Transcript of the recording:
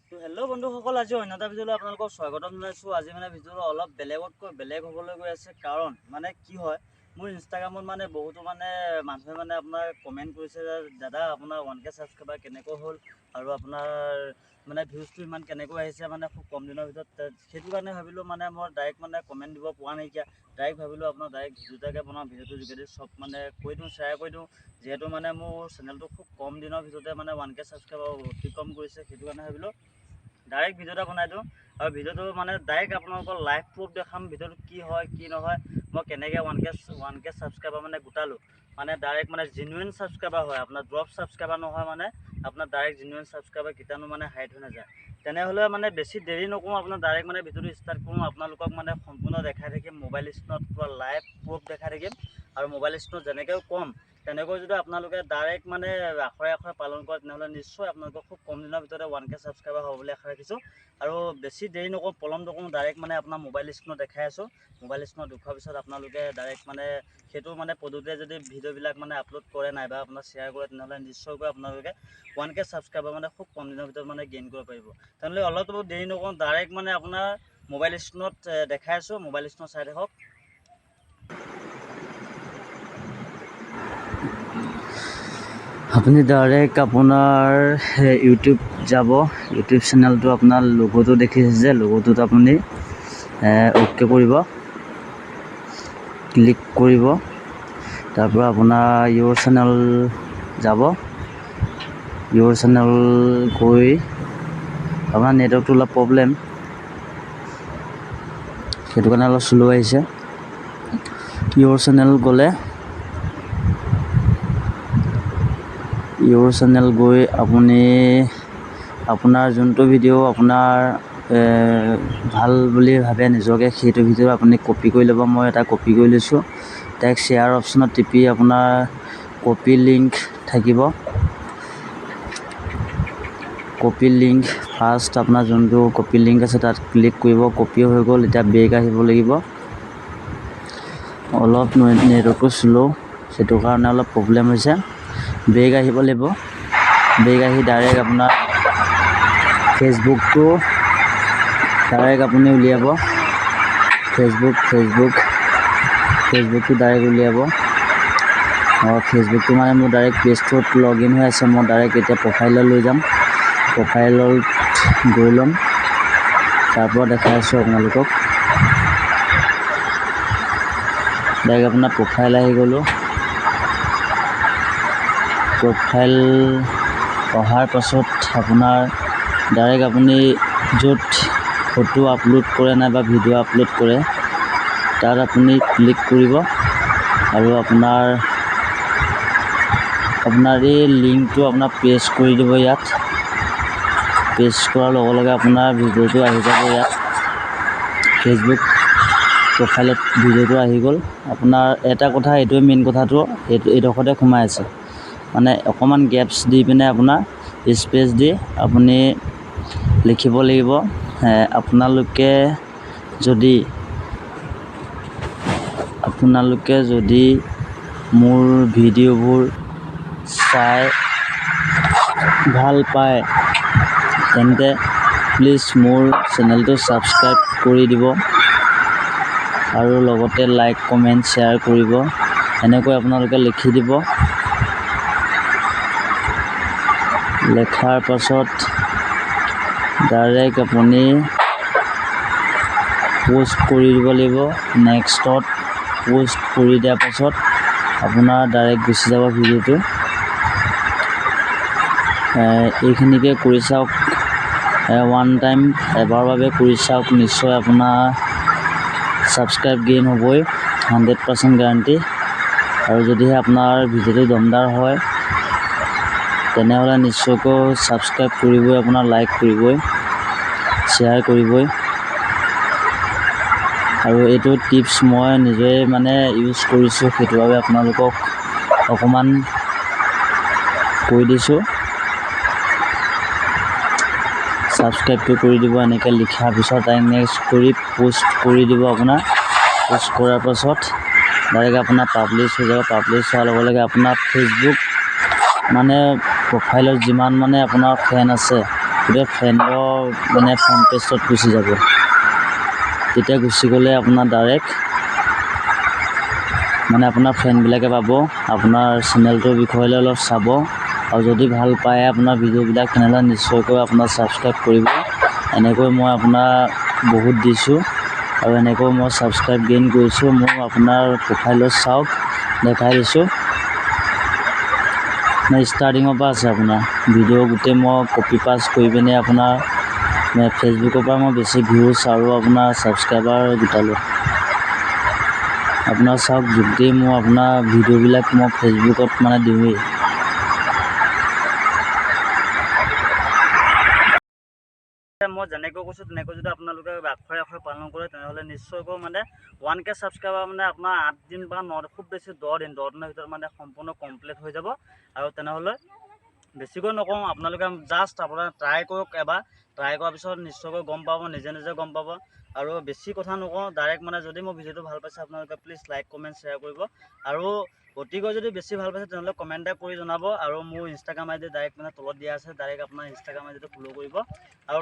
তো হেল্ল' বন্ধুসকল, আজি অন্য এটা ভিডিঅ'লৈ আপোনালোকক স্বাগতম জনাইছোঁ। আজি মানে ভিডিঅ'টো অলপ বেলেগতকৈ বেলেগ হ'বলৈ গৈ আছে। কাৰণ মানে কি হয়, মোৰ ইনষ্টাগ্ৰামত মানে বহুতো মানে মানুহে মানে আপোনাৰ কমেণ্ট কৰিছে যে দাদা, আপোনাৰ 1K subscriber কেনেকৈ হ'ল আৰু আপোনাৰ মানে ভিউজটো ইমান কেনেকৈ আহিছে মানে খুব কম দিনৰ ভিতৰত। সেইটো কাৰণে ভাবিলোঁ, মানে মই ডাইৰেক্ট মানে কমেণ্ট দিব পৰা নাইকিয়া, ডাইৰেক্ট ভাবিলোঁ আপোনাৰ ডাইৰেক্ট ভিডিঅ' এটাকে বনাওঁ, ভিডিঅ'টোৰ যোগেদি চব মানে কৈ দিওঁ, শ্বেয়াৰ কৰি দিওঁ। যিহেতু মানে মোৰ চেনেলটো খুব কম দিনৰ ভিতৰতে মানে 1K subscriber অতিক্ৰম কৰিছে, সেইটো কাৰণে ভাবিলোঁ ডাইৰেক্ট ভিডিঅ' এটা বনাই দিওঁ। আৰু ভিডিঅ'টো মানে ডাইৰেক্ট আপোনালোকৰ লাইভ প্ৰুফ দেখাম, ভিডিঅ'টো কি হয় কি নহয়, মই কেনেকৈ 1K subscriber মানে গোটালোঁ। মানে ডাইৰেক্ট মানে জেনুৱেন ছাবস্ক্ৰাইবাৰ হয়, আপোনাৰ ড্ৰপ ছাবস্ক্ৰাইবাৰ নহয়, মানে আপোনাৰ ডাইৰেক্ট জেনুৱেন ছাবস্ক্ৰাইবাৰ, কেতিয়ানো মানে হাইড হৈ নাযায়। তেনেহ'লে মানে বেছি দেৰি নকৰোঁ, আপোনাৰ ডাইৰেক্ট মানে ভিডিঅ'টো ষ্টাৰ্ট কৰোঁ। আপোনালোকক মানে সম্পূৰ্ণ দেখাই থাকিম, মোবাইল স্ক্ৰীণত পূৰা লাইভ প্ৰুফ দেখাই থাকিম। আৰু মোবাইল স্ক্ৰীণত যেনেকৈ ক'ম, তেনেকৈ যদি আপোনালোকে ডাইৰেক্ট মানে আখৰে আখৰে পালন কৰে, তেনেহ'লে নিশ্চয় আপোনালোকৰ খুব কম দিনৰ ভিতৰতে 1K subscriber হ'ব বুলি আশা ৰাখিছোঁ। আৰু বেছি দেৰি নকৰোঁ, পলম নকৰোঁ, ডাইৰেক্ট মানে আপোনাৰ মোবাইল স্ক্ৰীণত দেখাই আছোঁ। মোবাইল স্ক্ৰীণত দেখুৱাৰ পিছত আপোনালোকে ডাইৰেক্ট মানে সেইটো মানে পদ্ধতিৰে যদি ভিডিঅ'বিলাক মানে আপলোড কৰে নাইবা আপোনাৰ শ্বেয়াৰ কৰে, তেনেহ'লে নিশ্চয়কৈ আপোনালোকে 1K subscriber মানে খুব কম দিনৰ ভিতৰত মানে গেইন কৰিব পাৰিব। তেনেহ'লে অলপ দেৰি নকৰোঁ, ডাইৰেক্ট মানে আপোনাৰ মোবাইল স্ক্ৰীণত দেখাই আছোঁ, মোবাইল স্ক্ৰীণত চাই থাকক। আপুনি ডাইৰেক্ট আপোনাৰ ইউটিউব যাব, ইউটিউব চেনেলটো আপোনাৰ লগ'টো দেখিছে যে, লগ'টোত আপুনি অ'কে কৰিব, ক্লিক কৰিব। তাৰপৰা আপোনাৰ ইউৰ চেনেল যাব। ইউৰ চেনেল গৈ আপোনাৰ নেটৱৰ্কটো অলপ প্ৰব্লেম, সেইটো কাৰণে অলপ শ্ল' আহিছে। ইউৰ চেনেল গ'লে, ইউৰ চেনেল গৈ আপুনি আপোনাৰ যোনটো ভিডিঅ' আপোনাৰ ভাল বুলি ভাবে নিজকে, সেইটো ভিডিঅ' আপুনি কপি কৰি ল'ব। মই এটা কপি কৰি লৈছোঁ। তাইক শ্বেয়াৰ অপশ্যনত টিপি আপোনাৰ কপি লিংক থাকিব। কপি লিংক ফাৰ্ষ্ট আপোনাৰ যোনটো কপি লিংক আছে, তাত ক্লিক কৰিব। কপি হৈ গ'ল। এতিয়া বেক আহিব লাগিব। অলপ নেটৱৰ্কটো শ্ল', সেইটো কাৰণে অলপ প্ৰব্লেম হৈছে। বেক আহিব লাগিব। বেক আহি ডাইৰেক্ট আপোনাৰ ফেচবুকটো ডাইৰেক্ট আপুনি উলিয়াব। ফেচবুকটো ডাইৰেক্ট উলিয়াব। অঁ, ফেচবুকটো মানে মোৰ ডাইৰেক্ট পেজটোত লগ ইন হৈ আছে। মই ডাইৰেক্ট এতিয়া প্ৰফাইলত লৈ যাম, প্ৰফাইলত গৈ ল'ম, তাৰপৰা দেখাই আছোঁ আপোনালোকক। ডাইৰেক্ট আপোনাৰ প্ৰফাইল আহি গ'লোঁ। প্ৰফাইল অহাৰ পাছত আপোনাৰ ডাইৰেক্ট আপুনি য'ত ফটো আপলোড কৰে নাইবা ভিডিঅ' আপলোড কৰে, তাত আপুনি ক্লিক কৰিব আৰু আপোনাৰ এই লিংকটো আপোনাৰ পেষ্ট কৰি দিব ইয়াত। পেষ্ট কৰাৰ লগে লগে আপোনাৰ ভিডিঅ'টো আহি যাব ইয়াত। ফেচবুক প্ৰফাইলত ভিডিঅ'টো আহি গ'ল। আপোনাৰ এটা কথা, এইটোৱে মেইন কথাটো, এইটো এইডোখৰতে সোমাই আছে। মানে অকণমান গেপছ দি পিনে, আপোনাৰ স্পেচ দি আপুনি লিখিব লাগিব, আপোনালোকে যদি মোৰ ভিডিঅ'বোৰ চাই ভাল পায়, তেন্তে প্লিজ মোৰ চেনেলটো ছাবস্ক্ৰাইব কৰি দিব আৰু লগতে লাইক, কমেণ্ট, শ্বেয়াৰ কৰিব। এনেকৈ আপোনালোকে লিখি দিব। লেখাৰ পাছত ডাইৰেক্ট আপুনি প'ষ্ট কৰি দিব লাগিব। নেক্সটত প'ষ্ট কৰি দিয়াৰ পাছত আপোনাৰ ডাইৰেক্ট গুচি যাব ভিডিঅ'টো। এইখিনিকে কৰি চাওক, ওৱান টাইম এবাৰৰ বাবে কৰি চাওক, নিশ্চয় আপোনাৰ ছাবস্ক্ৰাইব গেইন হ'বই, 100% গেৰাণ্টি। আৰু যদিহে আপোনাৰ ভিডিঅ'টো দমদাৰ হয়, তেনেহ'লে নিশ্চয়কৈ ছাবস্ক্ৰাইব কৰিবই, আপোনাৰ লাইক কৰিবই, শ্বেয়াৰ কৰিবই। আৰু এইটো টিপছ মই নিজে মানে ইউজ কৰিছোঁ, সেইটো বাবে আপোনালোকক অকণমান কৈ দিছোঁ। ছাবস্ক্ৰাইবটো কৰি দিব। এনেকৈ লিখাৰ পিছত নেক্সট কৰি প'ষ্ট কৰি দিব। আপোনাৰ প'ষ্ট কৰাৰ পাছত ডাইৰেক্ট আপোনাৰ পাব্লিছ হৈ যাব। পাব্লিছ হোৱাৰ লগে লগে আপোনাৰ ফেচবুক মানে প্ৰফাইলত যিমান মানে আপোনাৰ ফ্ৰেণ্ড আছে, গোটেই ফ্ৰেণ্ডৰ মানে ফ্ৰেণ্ড পেজত গুচি যাব। তেতিয়া গুচি গ'লে আপোনাৰ ডাইৰেক্ট মানে আপোনাৰ ফ্ৰেণ্ডবিলাকে পাব, আপোনাৰ চেনেলটোৰ বিষয়লৈ অলপ চাব আৰু যদি ভাল পায় আপোনাৰ ভিডিঅ'বিলাক, তেনেহ'লে নিশ্চয়কৈ আপোনাৰ ছাবস্ক্ৰাইব কৰিব। এনেকৈ মই আপোনাৰ বহুত দিছোঁ আৰু এনেকৈ মই ছাবস্ক্ৰাইব গেইন কৰিছোঁ। মোৰ আপোনাৰ প্ৰফাইলত চাওক, দেখাই দিছোঁ। ষ্টাৰ্টিঙৰ পৰা আছে আপোনাৰ ভিডিঅ' গোটেই। মই কপি পাষ্ট কৰি পিনে আপোনাৰ ফেচবুকৰ পৰা মই বেছি ভিউজ আৰু আপোনাৰ ছাবস্ক্ৰাইবাৰ গোটালোঁ। আপোনাৰ চাওক, গোটেই মোৰ আপোনাৰ ভিডিঅ'বিলাক মই ফেচবুকত মানে দিওঁৱেই। মই যেনেকৈ কৈছোঁ তেনেকৈ যদি আপোনালোকে আখৰে আখৰে পালন কৰে, তেনেহ'লে নিশ্চয়কৈ মানে 1K subscriber মানে আপোনাৰ 8 দিন বা ন, খুব বেছি 10 দিন, 10 দিনৰ ভিতৰত মানে সম্পূৰ্ণ কমপ্লিট হৈ যাব। আৰু তেনেহ'লে বেছিকৈ নকওঁ, আপোনালোকে জাষ্ট আপোনাৰ ট্ৰাই কৰক এবাৰ। ট্ৰাই কৰাৰ পিছত নিশ্চয়কৈ গম পাব, নিজে নিজে গম পাব। আৰু বেছি কথা নকওঁ, ডাইৰেক্ট মানে যদি মোৰ ভিডিঅ'টো ভাল পাইছে, আপোনালোকে প্লিজ লাইক, কমেণ্ট, শ্বেয়াৰ কৰিব আৰু অতিকৈ যদি বেছি ভাল পাইছে, তেনেহ'লে কমেণ্ট এটা কৰি জনাব। আৰু মোৰ ইনষ্টাগ্ৰাম আই ডি ডাইৰেক্ট মানে তলত দিয়া আছে, ডাইৰেক্ট আপোনাৰ ইনষ্টাগ্ৰাম আই ডিটো ফ'ল' কৰিব আৰু